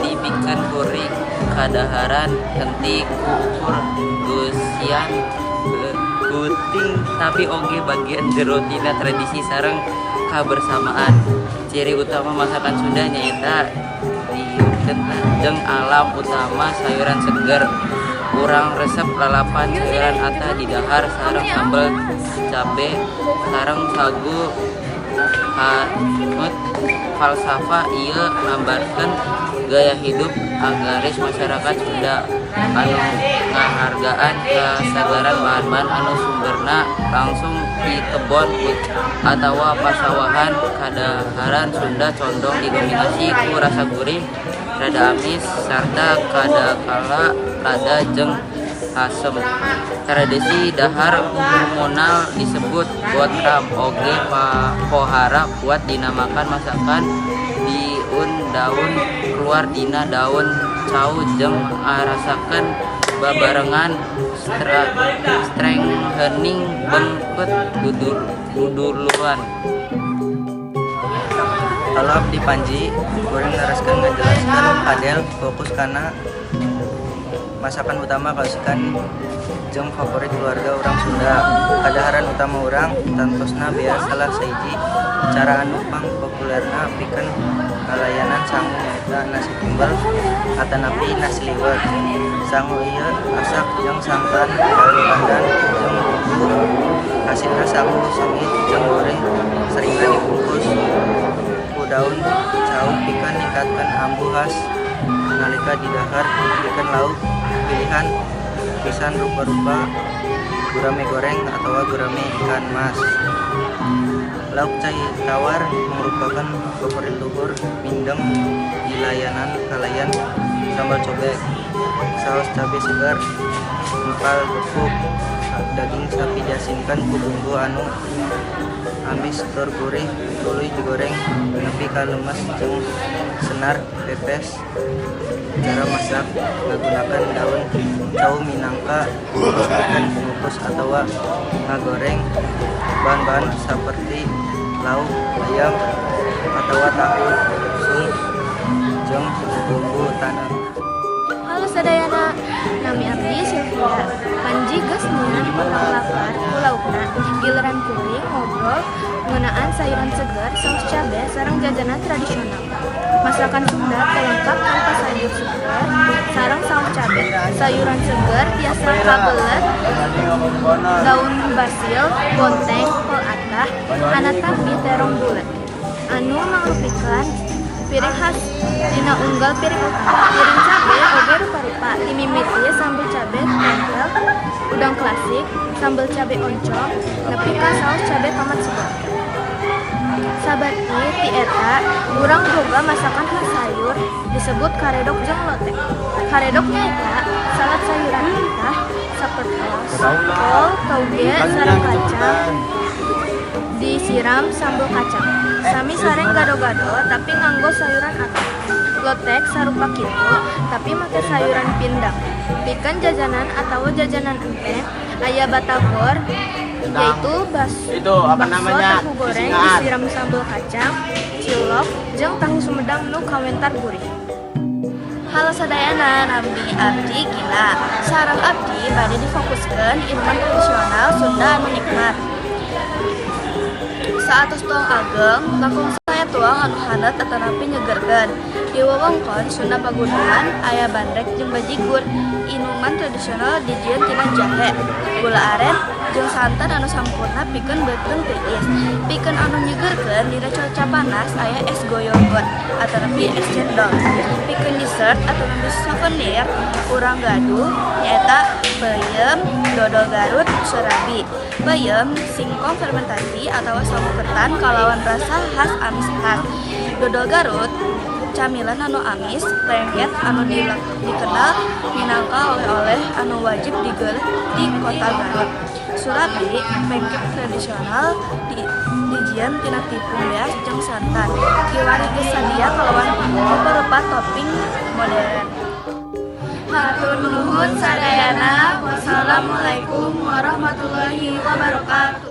Jadi pikeun kuring, kadaharan henteu ku ukur geusian peuting, tapi oge bagian jero tina tradisi sareng kabersamaan. Ciri utama masakan Sunda nyaeta dihiupkeun jeung alam, utama sayuran seger. Urang resep lalapan sayuran atah didahar sareng sambel cabe sareng sagu haneut. Falsafah ieu ngambarkeun gaya hidup agraris masyarakat Sunda anu ngahargaan kasegaran bahan-bahan anu sumberna langsung ti kebon atawa pasawahan. Kadaharan Sunda condong didominasi ku rasa gurih, rada amis, sarta kadangkala lada jeung asem. Tradisi dahar komunal disebut botram oge pohara kuat dinamakan masakan dieun daun keluar dina daun cau jeung ngarasakeun babarengan, strengthening beungkeut duduluran. Halo, abdi Panji, kuring neraskeun ngajelaskeun padel fokus kana masakan utama kaasupan jeung favorit keluarga urang Sunda. Kadaharan utama urang tantosna beas. Salah sahiji cara anu pang populerna pikeun ngalayanan sangu nyaeta nasi timbel atanapi nasi liwet. Sangu ieu asak jeung santan, daun pandan jeung bumbu. Hasilna sangu seungit jeung gurih, seringna dibungkus ku daun cau pikeun ningkatkeun ambu khas nalika didahar. Pikeun lauk pilihan pisan rupa-rupa gurame goreng atawa gurame ikan mas. Lauk cai tawar mangrupakeun favorit luhur, mindeng dilayanan kalayan sambal cobek, saos cabe segar, empal gepuk. Daging sapi diasinkan ku bumbu anu amis tur gurih, tuluy digoreng nepi ka lemes jeung senar pepes. Cara masak ngagunakan daun cau minangka khusus pikeun ngukus atawa ngagoreng bahan-bahan saperti lauk ayam atawa tahu sung jeung bumbu taneuh. Halo sadayana, nami abdi Sylvia. Panji geus nyian urang lapar ku laukna. Giliran kuring ngobrol ngeunaan sayuran segar, saus cabe, sareng jajanan tradisional. Masakan Sunda teu lengkap tanpa sayur segar sareng saus cabe. Sayuran segar tiasa kabelet daun basil, bonteng, kol atah, anatapi terong bulet anu mangrupikeun piring khas dina unggal piring utama. Piring cabe oge rupa-rupa, timimiti sambel cabe tempel, udang klasik, sambel cabe oncom, nepi ka saos cabe tomat segar. Sabarti ti eta, urang boga masakan khas sayur disebut karedok jeung lotek. Karedok nyaeta salad sayuran mentah sapertos kol, tauge, sareng kacang disiram sambel kacang. Sami sareng gado-gado, tapi nganggo sayuran atah. Lotek sarupa kitu, tapi make sayuran pindang. Pikeun jajanan atawa jajanan enteng, aya batagor, yaitu Itu apa bakso namanya? Tahu goreng Sisingaan. Disiram sambal kacang, cilok, jeung tahu sumedang nu kawentar gurih. Halo sadayana, nami abdi Gina. Sareng abdi bade difokuskeun inuman tradisional Sunda anu nikmat. Saatos tuang ageng, langkung sae tuang anu haneut atanapi nyegerkeun. Di wewengkon Sunda Pagunungan aya bandrek jeung bajigur, inuman tradisional dijieun tina jahe, gula aren, jeung santan anu sampurna pikeun beuteung tiis. Pikeun anu nyegerkeun dina cuaca panas aya es goyobod atanapi es cendol. Pikeun dessert atanapi souvenir urang gaduh nyaeta peuyeum, dodol Garut, surabi. Peuyeum singkong fermentasi atawa sangu ketan kalawan rasa khas amis khas. Dodol Garut camilan anu amis lengket anu dikenal minangka oleh-oleh anu wajib digeuleuh di kota Garut. Surabi pancake tradisional dijieun tina tipung beas jeung santan. Kiwari geus sadia kalawan rupa-rupa topping modern. Hatur nuhun sadayana. Wassalamualaikum warahmatullahi wabarakatuh.